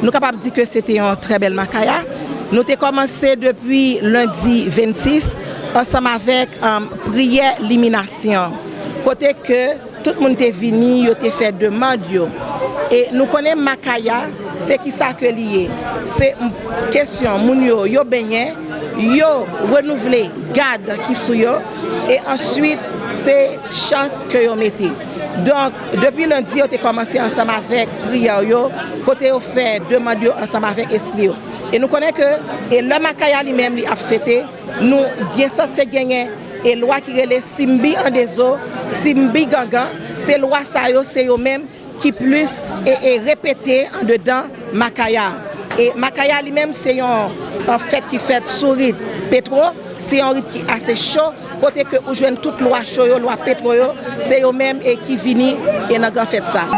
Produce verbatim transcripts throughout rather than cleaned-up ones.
Nou kapab di ke se te yon trè bèl makaya. Nou te kòmanse depi lendi vennsis ansanm avèk, um, priyè liminasyon, kote ke tout moun te vini, yo te fè demann yo. E nou konnen makaya, se kisa ke li ye. Se m-, kesyon moun yo, yo benyen, yo renouvle gad ki sou yo, e answit, se chans ke yo mete. Donk, depi lendi, yo te kòmanse ansanm avèk priyè yo, kote yo fè demann yo ansanm avèk espri yo. E nou konnen ke, e lè makaya li menm li ap fete, nou gen sanse genyen e lwa ki rele simbi andezo, simbi gangan, se lwa sa yo, se yo menm ki plis e, e repete andedan makaya. E makaya li menm se yon, an fèt ki fèt sou rit petwo, se yon rit ki ase cho, kote ke ou jwenn tout lwa cho yo, lwa petwo yo, se yo menm e ki vini e nan gran fèt sa.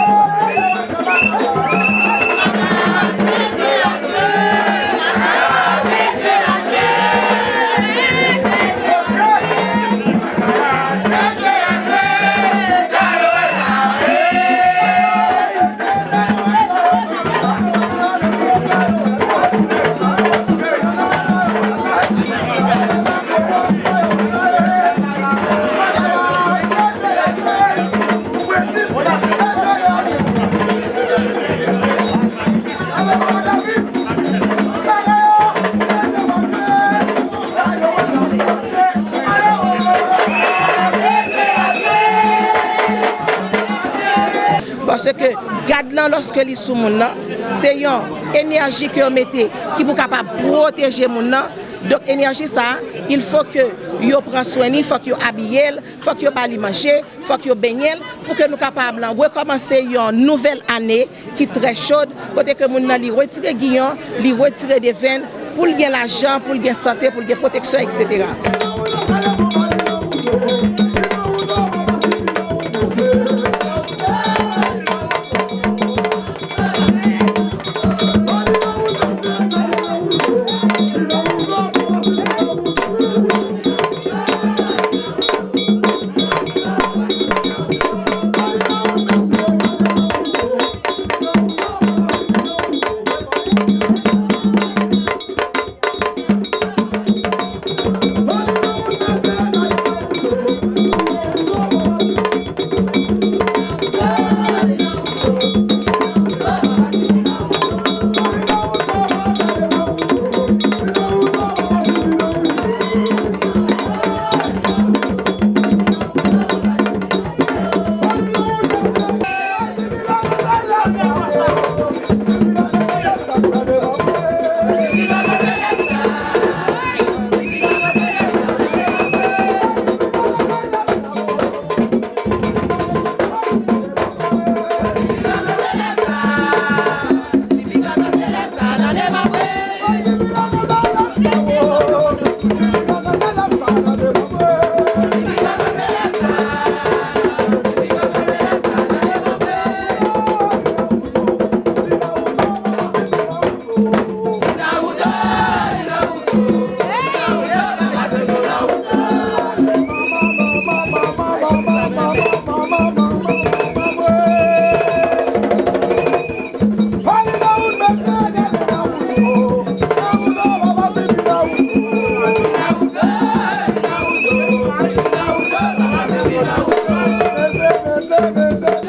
Paske gad lan, lòske li sou moun nan, se yon enèji ke yo mete ki pou kapab pwoteje moun nan. Donk, enèji sa a, il faut que yo pran swen li, fòk yo abiye l, fòk yo ba li manje, fòk yo benyen l, pou ke nou kapab lan rekòmanse yon nouvèl ane ki trè chod, kote ke moun nan li retire giyon, li retire devenn, pou l gen lajan, pou l gen sante, pou l gen pwoteksyon, etsetera.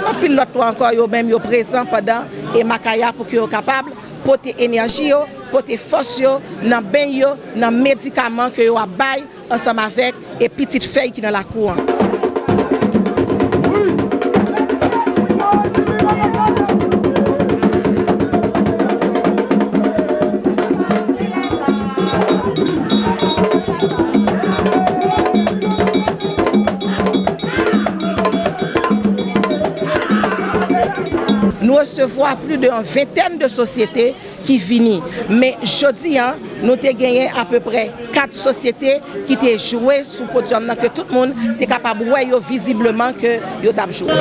Anpil lòt lwa ankò, yo menm yo prezan pandan e makaya pou ke yo kapab pote enèji yo, pote fòs yo nan beny yo, nan medikaman ke yo ap bay ansanm avèk e pitit fèy ki nan lakou an. Nou resevwa plis de yon ventèn de sosyete ki vini. Men jodi a, nou te genyen apeprè kat sosyete ki te jwe sou podyòm nan, ke tout moun te kapab wè yo vizibleman ke yo t ap jwe.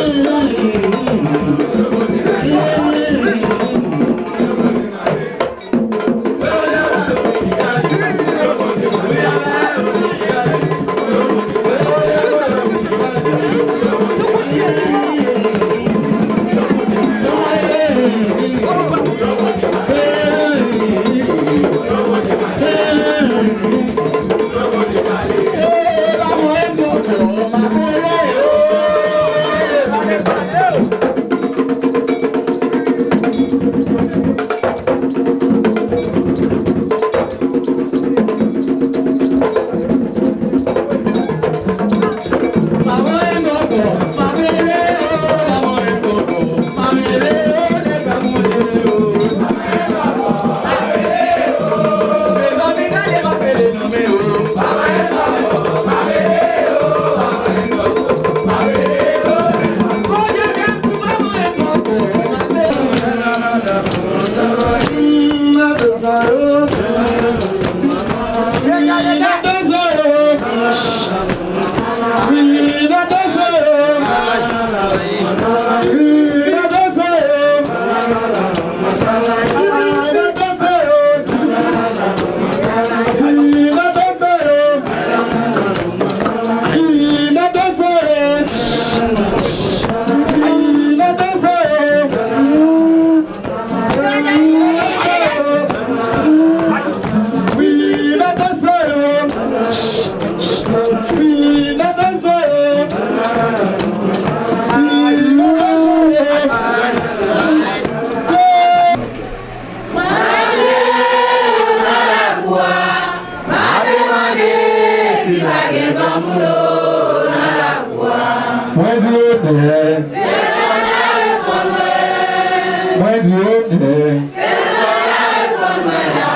Lè sòl la reponn mwen la,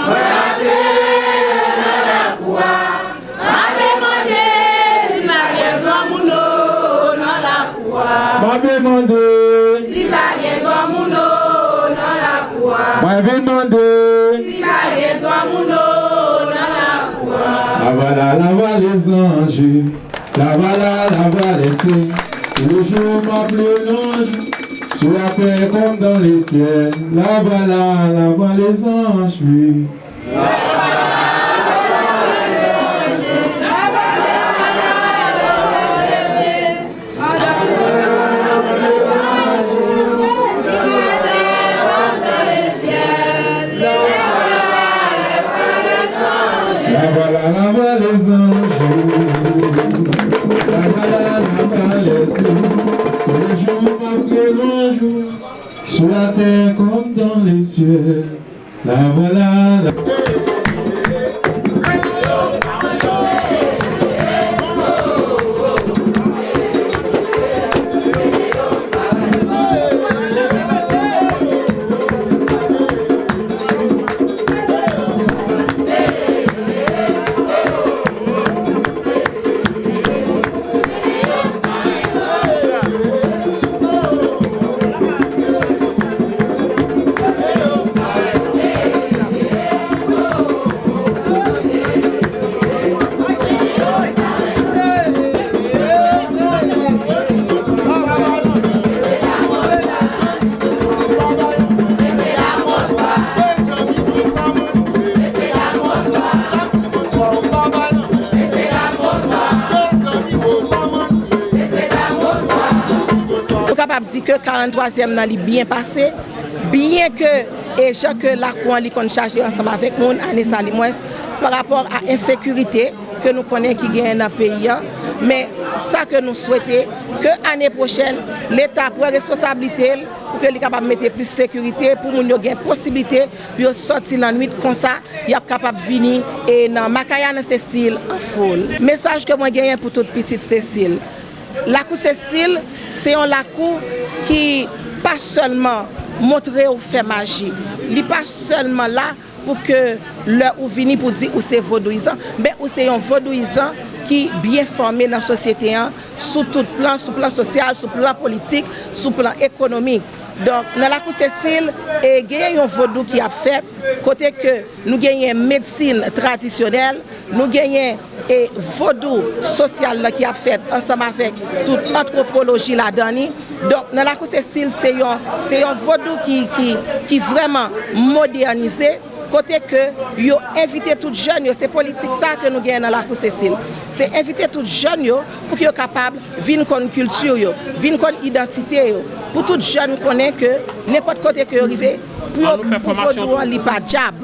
mwen antre nan lakou a. M ape mande si pa gen granmoun nan lakou a. M ape mande si pa gen granmoun nan lakou a. M ape mande si pa gen granmoun nan lakou a. Lavala, lavala les anges. Lavala, lavala les anges. Tous les jours m ap louwe louanj. Sur la terre comme dans les cieux. Lavala, lavala les anges, oui. Lavala, lavala les anges. Lavala, lavala les anges. Tous les jours m ap louwe louanj. Sur la terre comme dans les cieux. La voilà, la. Nou kapab di ke karanntwazyèm nan li byen pase, byen ke e jan ke lakou an li konn chaje ansanm avèk moun, ane sa li mwens, pa rapò a ensekirite ke nou konnen ki genyen nan peyi an. Men sa ke nou swete, ke ane pwochèn, Leta pran responsablite l pou ke li kapab mete plis sekirite, pou moun yo gen posiblite pou yo sòti lannwit, konsa y ap kapab vini e nan Makaya nan Sesil an foul. Mesaj ke mwen genyen pou tout pitit Sesil. Lakou Sesil, se yon lakou ki pa sèlman montre w fè maji. Li pa sèlman la pou ke lè ou vini pou di ou se vodouyizan, men ou se yon vodouyizan ki byen fòme nan sosyete an, sou tout plan, sou plan sosyal, sou plan politik, sou plan ekonomik. Donk, nan Lakou Sesil, e, genyen yon vodou ki ap fèt, kote ke nou genyen medsin tradisyonèl, nou genyen, e, vodou sosyal la ki ap fèt ansanm avèk tout antwopoloji ladan li. Donk, nan Lakou Sesil, se yon, se yon vodou ki, ki, ki vrèman modènize, kote ke yo envite tout jèn yo, se politik sa ke nou genyen nan Lakou Sesil. Se envite tout jèn yo pou ke yo kapab vin konn kilti yo, vin konn idantite yo. Pou tout jèn konnen ke nenpòt kote ke yo rive, pou yo, pou vodou an, li pa dyab.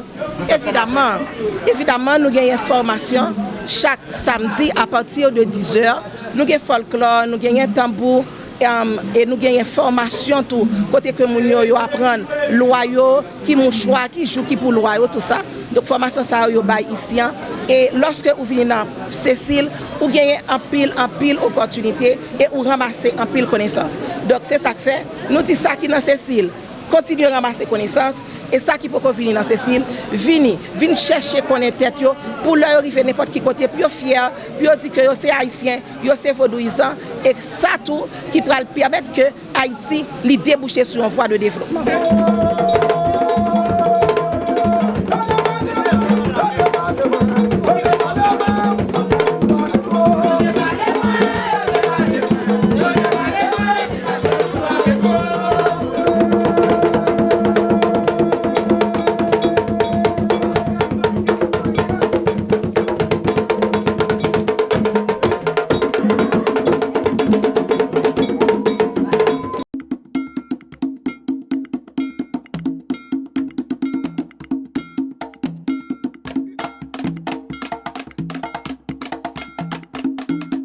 Evidaman, evidaman, nou genyen fòmasyon chak samdi apati de dizè. Nou gen fòlklò, nou genyen tanbou, em, e nou genyen fòmasyon tou, kote ke moun yo, yo aprann lwa yo, ki mouchwa, ki jou ki pou lwa yo, tou sa. Donk, fòmasyon sa yo, yo bay isi an. E lòske ou vini nan Sesil, ou genyen anpil, anpil opòtinite e ou ranmase anpil konesans. Donk, se sa k fè, nou di sa ki nan Sesil, kontinye ranmase konesans, e sa ki poko vini nan Sesil, vini, vin chèche konnen tèt yo, pou lè yo rive nenpòt ki kote, pou yo fyè, pou yo di ke yo se Ayisyen, yo se vodouyizan, e sa tou ki pral pèmèt ke Ayiti, li debouche sou yon vwa de devlopman.